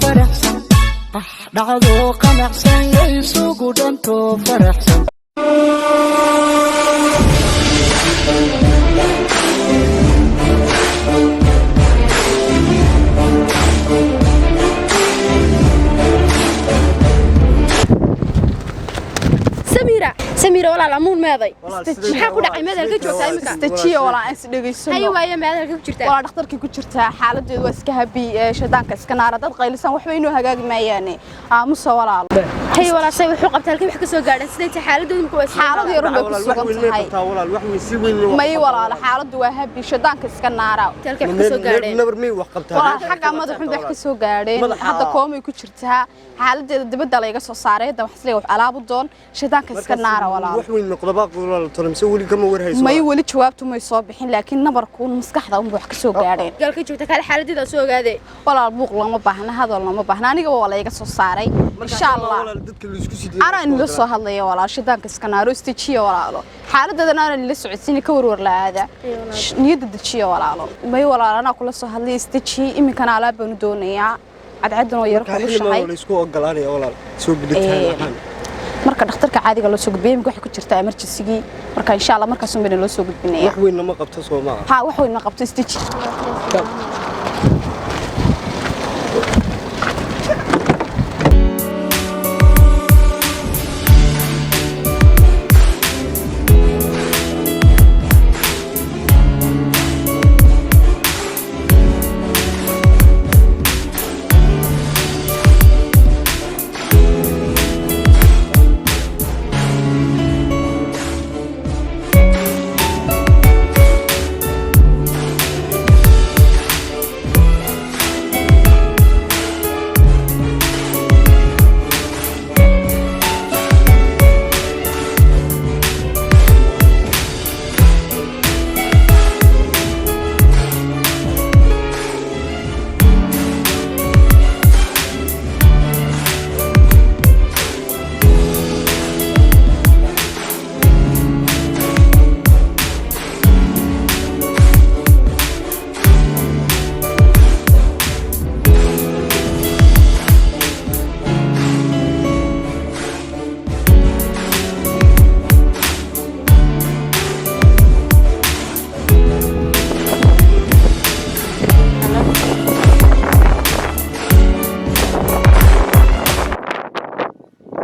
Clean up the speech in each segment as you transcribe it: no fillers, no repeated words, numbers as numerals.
Faraxsan qax dhacdo qanacsan yaysugu dhantoo faraxsan. Samira, Samira, walaal, amuun meeday? Maxaa ku dhacay? Meed halka joogtaa imika? Istajiya walaa, aan is dhegaysano. Haye, waaye, meed halka ku jirtaa? Walaa, dhakhtarkii ku jirtaa, xaaladeedu waa iska habi. Shaydaanka iska naara, dad qaylisan waxba inuu hagaagi maayaane, aamusa walaalo. Haye walaal, say wuxuu qabtaa? Halkii wax ka soo gaadhay? Sidee tahay xaaladoodu imika? Waa sidee? Xaalad yarun bay ku sugan tahay. May walaalo, xaaladdu waa habi, shaydaanka iska naara. Halkii wax ka soo gaadheen? Nabar miyay wax qabtaa? Walaal, xagga madaxun bay wax ka soo gaadheen. Hadda koomay ku jirtaa, xaaladeeda dibadda layga soo saaray. Hadda wax isleeyahay wax alaab u doon. Shaydaanka iska naara walaalo. Wax weyn noqdaba walaal, tole mise weli kama warhayso? May, weli jawaabtu may soo bixin, laakiin nabarkuun maskaxda unba wax ka soo gaadheen. Galka joogta kale, xaaladeeda soo ogaadee. Walaal, buuq looma baahna, hadal looma baahna, anigaba waa layga soo saaray, insha Allah. Dadka la isku sidii. Anaa inila soo hadlaya walaal, shaydaanka iska naaro, istajiya walaalo, xaaladeedana anaa nila socodsiini, ka warwar la'aada, niyadda dejiya walaalo. May walaal, anaa kula soo hadlaya, istajiye. Iminkana alaab baanu doonayaa, cadceedan oo yaro kulushahay. La isku ogolaanaya walaal soo gelitaan ahaan? Marka dhakhtarka caadiga loo soo gudbiyay, iminka waxay ku jirtaa emergency-gii, marka insha Allah markaas un bayna loo soo gudbinaya. Wax weyn lama qabto, soo maaha? Haa, wax weyn ma qabto, istaji.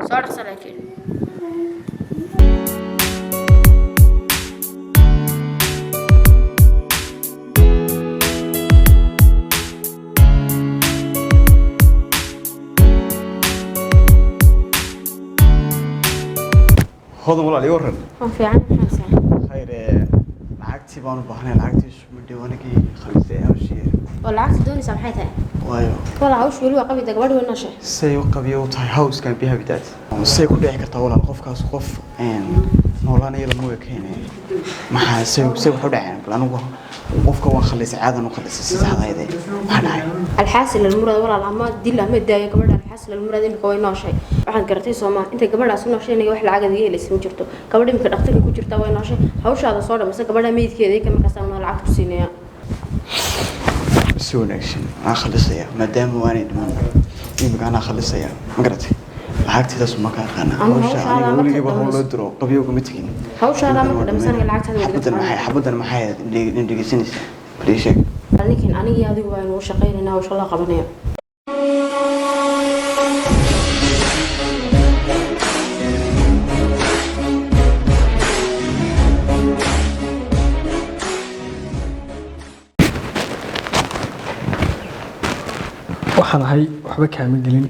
Soo dhaqso laakiin. Hodan walaal, ii warran. Waan fiican, maxaa? Khayr. Lacagtii baan u baahnay, lacagtii isuma dhow anigii khamisay hawshii. Oo lacagta doonaysaa maxay tahay? Waayo. Walaa, hawshu weli waa qabida, gabadh weyn nooshe. Say u qabiyo u tahay hawskan bi habitat, say ku dhici kartaa walaal? Qofkaas qof noolaanaya lama ekeyne, maxaa say wax u dhaceen? Bal anigu qofka waan khalisay, caadan u khalisay si saxdayde, maxaa dhacay? Alxaasil almurad walaal, ama dil ama daayo gabadha. Alxaasil almurad, imika way nooshay, waxaad garatay soomaa? Inta gabadhaas u nooshay inaga wax lacag adiga helaysa ma jirto. Gabadha imika dhakhtarka ku jirta way nooshay, hawshaada soo dhamaysa, gabadha meydkeeda ka markaas aan lacag ku siinaya. Si wanaagsan aan khalisaya, maadaama waanay dhiman imika anaa khalisaya, ma garatay? Lacagtiidaas ma ka aqaana. Ama hawsha hawshaada aniga marka weligaba hawl loo dhamayso. diro qabyo ugama tegin. Hawshaada marka dhamaysanaya lacagtaada way xabadan maxay, xabadan maxay ahayd dhegeysanaysaa? Bal ii sheeg. Ninkan anigii adigu waa inuu shaqaynayna, hawsha la qabanaya. Waxaan ahay waxba kaama gelin,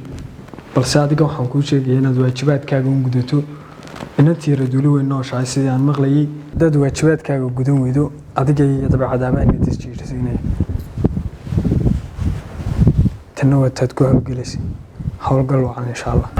balse adiga waxaan kuu sheegaya inaad waajibaadkaaga un gudato. Inantii raduuli weyn nooshahay sidii aan maqlayay. Haddaad waajibaadkaaga gudan weydo, adiga iyo dabeecadaabaa natiijirsiinaya. Tanna waa taad ku hawlgelaysay. Howlgal wacan, insha Allah.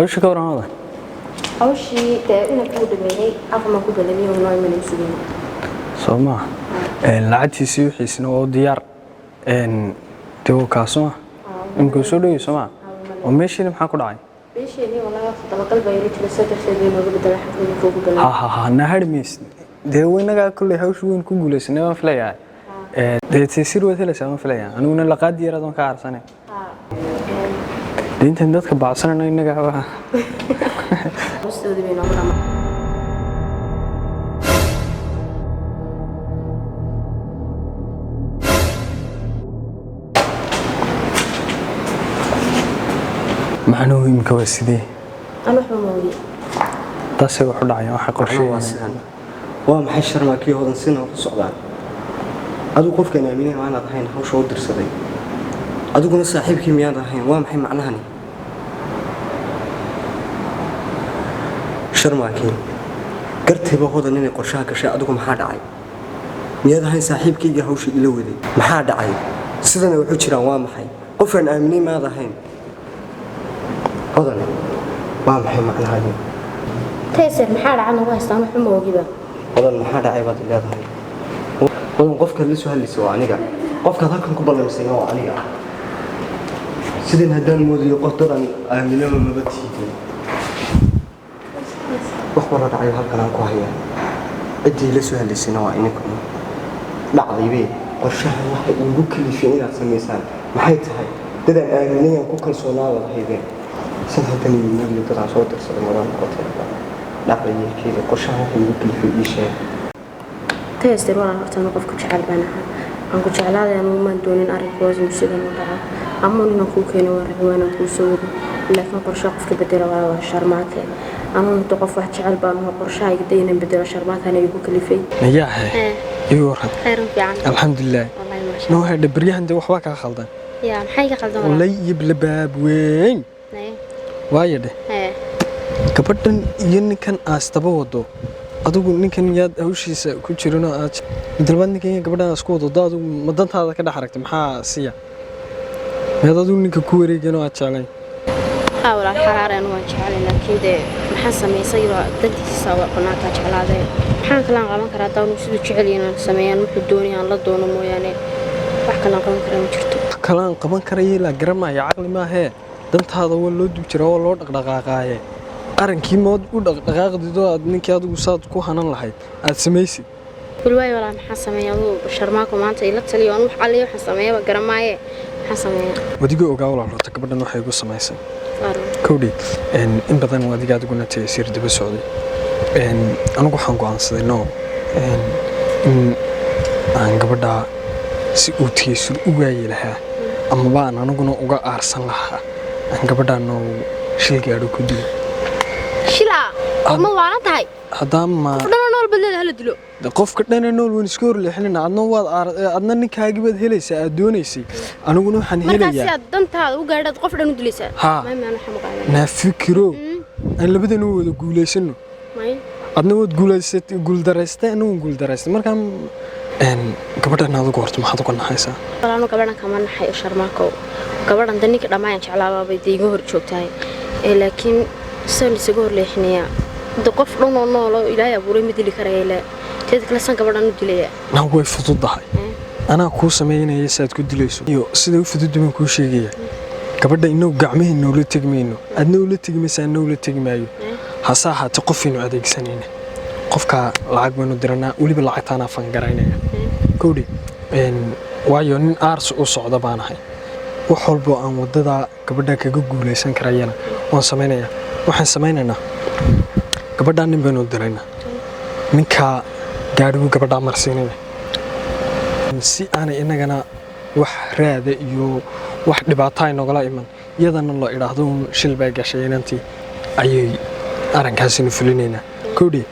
Hawsha ka waran wada. Hawshii dee inaan kuu dhameeyey afma ku balamiyo noo iman sugin. Soo maaha. Lacagtiisii wixiisina waa u diyaar. Dee waa kaa soo ma imika soo dhowey soo maa oo meeshiina maxaa ku dhacay? Meesheeni wallahi waqti dabagal baa ila jira, soo darteed bay nooga bedelay xafladii kuugu Ha balamiyo. ha ha, nahari maysid dee, waynagaa kolley hawsha weyn ku guulaysanay waan filayaa. Dee taysir waad helaysaa waan filayaa, aniguna laqaadi yaraad waan ka aarsanay. Dee intaan dadka baacsanayno innagaa waa Hoostoodii bay noogu dhamaa. Macnuhu imika waa sidee? Aan waxba ma ogi. Taasay wax u dhacayaan waxa Macnuhu waa qorsheeyay. Sidan waa maxay Sharmaakii Hodan sina wax u socdaan? Adigu qofkaan aaminay maanaad ahayn hawsha u dirsaday, adiguna saaxiibkii miyaad ahayn? Waa maxay macnahani Sharmaakii? Gartayba Hodan inay qorshaha gashay. Adigu maxaa dhacay? Miyaad ahayn saaxiibkayga hawsha ila waday? Maxaa dhacay? Sidana waxu jiraan waa maxay? Qofkaan aaminay maad ahayn Hodan? Waa maxay macnahani? Taysir, maxaa dhaca nagu haystaan? Waxba ma ogiba. Hodan, maxaa dhacay baad leedahay? Hodan, qofkaad la soo hadlaysa waa aniga, qofkaad halkan ku ballamisayna waa aniga. Sidan haddaan moodayo qof dadan aaminaba maba tiidin. Wax wala dhacayo halkan aan ku hayaa, ciddii la soo hadlaysayna waa ininkuna. Dhacdaybe qorshahan waxa iigu kalifay inaad samaysaan maxay tahay? Dadaan aaminayaan ku kalsoonaa wada haydeen. San haddaan idin moodayo dadaan soo dirsaday madaan noqotay. Dhacdayeelkeeda qorshahan waxa iigu kalifay ii sheeg. Taysir walaal, horta anu qofku jecel baan ahaa, aan ku jeclaaday. Ama maan doonin arrinkaas inuu sidan u dhaco ama inaan kuu keeno waan rabay, waanaan kuu soo wadi, laakiin qorshaha qofka bedela waa Sharmaake. Anuu inta qof wax jecel baan ahaa, qorshahayga da inaan bedelo Sharmaakana igu kalifay. Nayaahe, ii waran. Khayran, fiican. Alxamdulilah. Wallahi maasha. Noo hedha baryahan dee waxbaa kaa khaldan. Yaa, maxay ka qaldan walaal? Walay iyo labaab weyn. Waayo dheh. Gabadhan iyo ninkan aastaba wado adigu, ninkan yaad hawshiisa ku jirinoo aad midlabaad ninkan iyo gabadhan aad isku wado da, adigu ma dantaada ka dhex aragtay? Maxaa siya miyaad adigu ninka ku wareegan oo aad jeclayn? Haa walaal, xaraareen waan jecelay, laakiin dee maxaan samaysay? Waa dantiisa, waa banaankaa jeclaadee. Maxaan kalaan qaban karaa? Haddaan siduu jecel yahay inaan sameeyaan, wuxuu doonaya aan la doono mooyaane, wax kalaan qaban karaa ma jirto. Wax kalaan qaban karaya ilaa garamaya caqli maahee. Dantaada waa loo dub jiraa, waa loo dhaqdhaqaaqaaye. Arrinkii mood u dhaqdhaqaaqdidoo aad ninkii adigu saad ku hanan lahayd aad samaysid. Bal waayo walaal, maxaan sameeyaa? Aduu Sharmaako maanta ila taliyo. Aan wax alliyo waxaan sameeyaba garamaaye, maxaan sameeyaa? Wadigii ogaa walaal, horta gabadhan waxay igu samaysay. Waaran. Kowdhi, in badan adiga adiguna taysiir daba socday. Anigu waxaan go'aansaday no in aan gabadha si uu taysir u waayi lahaa amaba aan aniguna uga aarsan lahaa, aan gabadha no shil gaadho ku dilo. Shila oo ma waalan tahay? Haddaan ma Qof dhan oo nool baad leedahay hala dilo. De qofka dhana nool waan iska horleexinayna. Adna waad adna ninkaagii baad helaysaa aad doonaysay, aniguna waxaan Markaas si helayaa. aad dantaada u gaadhaad qof dhan u dilaysaa? Haa. May maan waxa maqaadan. Naa fikiro, aan labadana wada guulaysano. May. Adna waad guulaysatay, guuldaraystay, anna waan guuldaraystay. Markaa gabadhan adigu horta maxaad uga naxaysaa? Walaal, gabadhan kama naxay Sharmaakow. Gabadhan da ninka dhammaan jeclaabaa bay dee iga hor joogtahay ee, laakiin saan isaga hor leexinayaa de qof dhan oo nool oo Ilaahay abuuray ma dili karaya ilaa teeda kale san gabadhan u dilaya. Naa way fududahay, anaa kuu samaynaya si aad ku dilayso iyo sida u fudud baan kuu sheegaya. Gabadha inagu gacmaheena ula tegi mayno, adna ula tegi maysa, adna ula tegi maayo. Hase ahaatee qofaynu adeegsanayna, qofka lacag baynu diranaa, weliba lacagtaanaa fangaraynaya. Kowdhi, waayo nin aarsi u socda baan ahay. Wax walbo aan wadada gabadha kaga guulaysan karayana waan samaynayaa. Waxaan samaynaynaa, gabadhaa nin baynu diraynaa, ninkaa gaadhigu gabadhaa marsiinaya si aanay inagana wax raada iyo wax dhibaato ay nogala iman, iyadana la idhaahdo un shil bay gashay inantii. Ayay arrinkaasinu fulinaynaa. Kowdhi,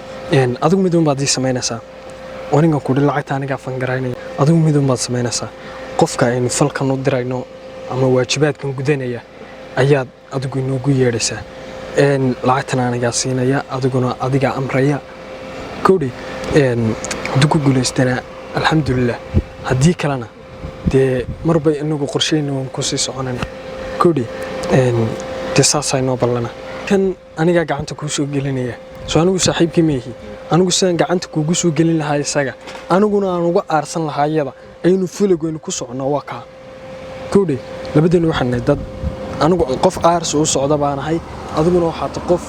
adigu mid un baad ii samaynaysaa. Anigan kudhi lacagta anigaa fangaraynaya. Adigu mid un baad samaynaysaa: qofka aynu falkan u dirayno ama waajibaadkan gudanaya ayaad adigu inoogu yeedhaysaa. Lacagtana anigaa siinaya, adiguna adigaa amraya. Kowdhi, hadduu ku guulaystana alxamdulilah, haddii kalena dee marbay inagu qorsheyna waan kusii soconana. Kowdhi, dee saasaa inoo ballana. Ninkan anigaa gacanta kuu soo gelinaya. Soo anigu saaxiibkii meehi? Anigu sidaan gacanta kuugu soo gelin lahaa isaga, aniguna aan uga aarsan lahaa iyada, aynu fulageynu ku soconaa. Waa kaa kowdhe. Labadeenu waxaan nahay dad, anigu qof aarsi u socda baan ahay, adiguna waxaa ta qof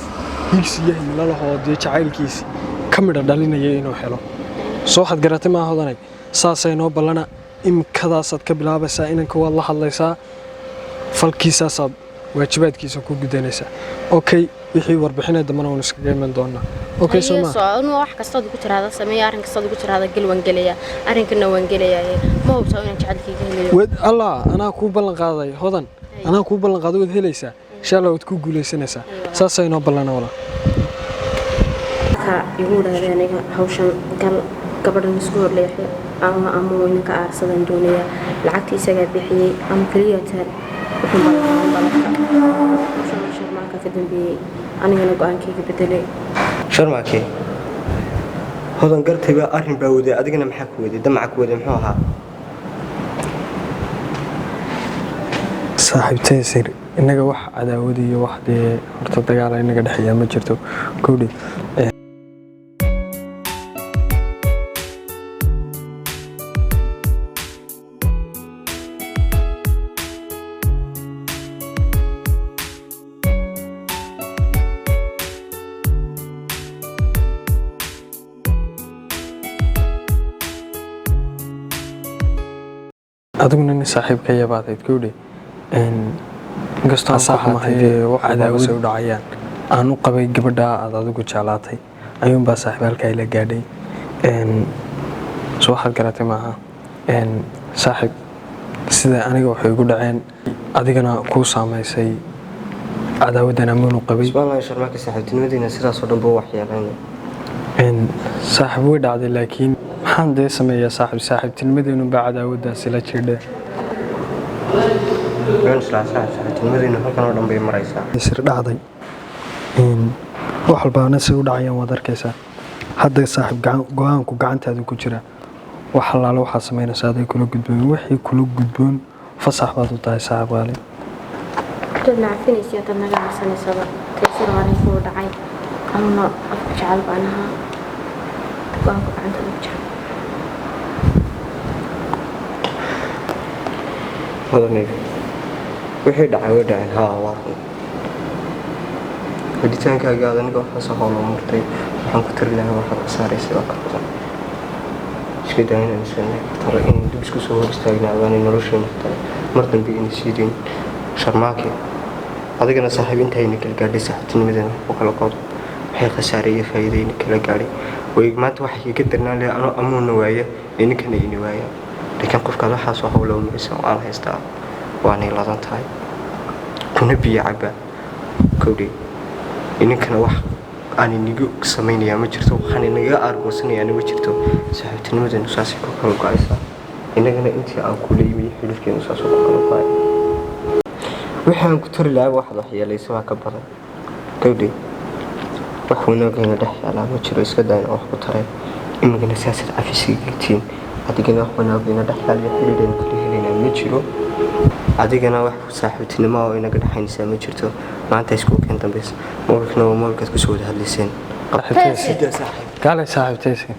higsi iyo himilo lahoo dee jacaylkiisi ka midha dhalinaya inuu helo. Soo waxaad garatay maa, Hodanay? Saasay noo ballana. Imikadaasaad ka bilaabaysaa, inanka waad la hadlaysaa, falkiisaasaad waajibaadkiisa ku gudanaysaa. Okay, wixii warbixinay dambana waan iskaga iman doonaa. Okay, soo maa? Socodna wax kastaad ugu tiraahda sameeya, arrin kastaad ugu tiraahda gel, waan gelaya, arrinkana waan gelayaa. Ma hubtaa inaan jacaylkayga helayo? Wed allah, anaa kuu ballan qaaday, Hodan, anaa kuu ballan qaaday. Waad helaysaa insha Allah, waad ku guulaysanaysaa. Saasay noo ballana, walaa. Ka igu idhaahday aniga hawshan gal, gabadhan isku horleexay ama inanka aarsadan doonaya. Lacagta isagaa bixiyey ama keliya taan wuxuu ballanka hawshan Sharmaaka ka dambeeyey, anigana go-aankayga bedelay. Sharmaake, Hodan gartay baa arrin baa waday, adigana maxaa ku waday? Damaca ku waday muxuu ahaa? Saaxiibtay, innaga wax cadaawad iyo wax dee horta dagaala inaga dhexeeya ma jirto, kowdhi. Adiguna nin saaxiibka yabaadayd, kowdhi. Inkastoo aan ku xumahay wax cadaawad u dhacayaan aan u qabay gabadha aad adigu jeclaatay, ayuunbaa saaxiib halkaa ila gaadhay. Soo waxaad garatay maaha, saaxiib? Sida aniga waxay igu dhaceen adigana kuu saamaysay cadaawaddan amuunu qabay. Subxaan, Sharmaake, saaxiibtinimadiina sidaasoo dhan buu waxyeelaynay. Saaxiib, way dhacday, laakiin maxaan dee sameeyaa, saaxiib? Saaxiibtinimadeenu baa cadaawaddaasi la jirdhe. Wuxuun islaa saaxiibtinimadiina halkan oo dhan bay maraysaa. Sir dhacday, wax walbaana say u dhacayaan waad arkaysaa. Hadda saaxiib, go-aanku gacantaadu ku jira. Wax allaale waxaad samaynaysaa aday kula gudboon, wixii kula gudboon fasax baad u tahay, saaxiib qaali. Dad nacafinaysa, dad naga arsanaysaba. Taysir arrinkuu dhacay, anuna afku jecel baan ahaa. Go-aanku gacanta ugu jira. Hodanayga, wixii dhacay way dhaceen. Haa, waa run. Waditaankaaga aad aniga waxaasoo howlo martay, waxaan ku tiri lahaa waxaad khasaaraysay waa ka badan. Iska daa inaan isla talo inaan dib isku soo hor istaagna abaanay nolosheena xitaa mar dambe ina siideyn. Sharmaake, adigana saaxiib, intayna kala gaadhay saaxiibtinimadeena u kala qodo, waxay khasaareeye faa'iidayna kala gaadhay way. Maanta waxay iga darnaan lahaa anoo amuuna waaya, ininkana ina waaya, laakiin qofkaad waxaasoo howlo maraysa oo aan haystaa waanay ladan tahay kuna biyo cabaa, kowdhe. Ininkana wax aan inigu samaynayaa ma jirto, waxaan inaga aargoosanayaana ma jirto. Saaxiibtinimadeenu saasay ku kala go-aysaa, innagana intii aan kula yimi xidhiirkeenu saasoo ku kala go-ay. Wixii aan ku tari lahaa waxaad waxyeelaysa waa ka badan, gabdhe. Wax wanaagayna dhex yaalaa ma jiro, iska daa inaan wax ku taray. Imikana saasaad cafisiga gegtiin. Adigana wax wanaagayna dhex yaaliyo xidhiidhaynu kala helaynaa ma jiro, adigana wax saaxiibtinimo oo inaga dhexaynaysaa ma jirto. Maanta isku keen dambaysa, mobilkana waa mobilkaad kusoo wada hadlayseen. Saaxiibtaysi, kaalay, saaxiibtaysi.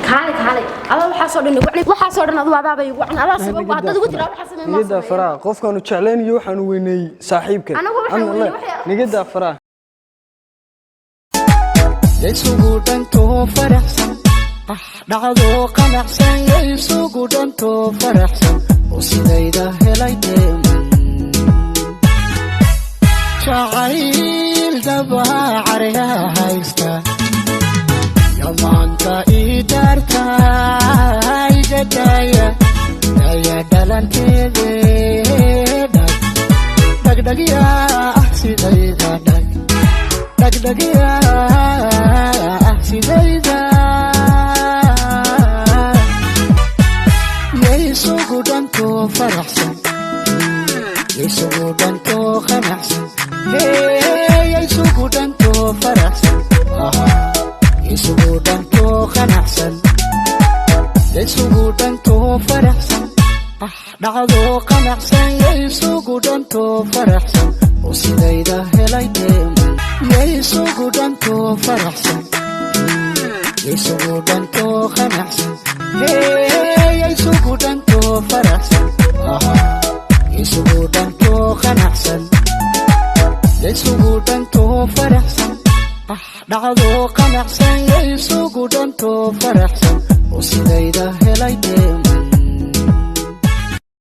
Kaalay, kaalay, adaa waxaasoo dhan igu waxaasoo dhan adu adaaba igu wacan, adaa sabab waa dad ugu jira waxaa sameey ma Nigadaa faraha. Qofkaanu jeclaynayo waxaanu weyneeyey saaxiibkan. Anigu waxaan weynay Nigadaa faraha. Isugu dhantoo faraxsan, ah, dhacdo qanacsan, isugu dhantoo faraxsan oo sidayda helay deeman jacayl dabacarya haysta yamaanta ii daarta iga daaya daya dhalanteede dhag dhagdhagya ah sidayda dhag dhagdhagya ah sidayda yaysugu dhantoo faraxsan, yaysugu dhantoo qanacsan, yaysugu dhantoo faraxsan, yaysugu dhantoo qanacsan. Yaysugu dhantoo faraxsan, ah, dhacdo qanacsan. Yaysugu dhantoo faraxsan oo sidayda helay deeman. Yaysugu dhantoo faraxsan, yaysugu dhantoo qanacsan. Hey, yaysugu dhantoo faraxsan, aha, yaysugu dhantoo qanacsan. Yaysugu dhantoo faraxsan, ah, dhacdo qanacsan. Yaysugu dhantoo faraxsan oo sidayda helay deeman.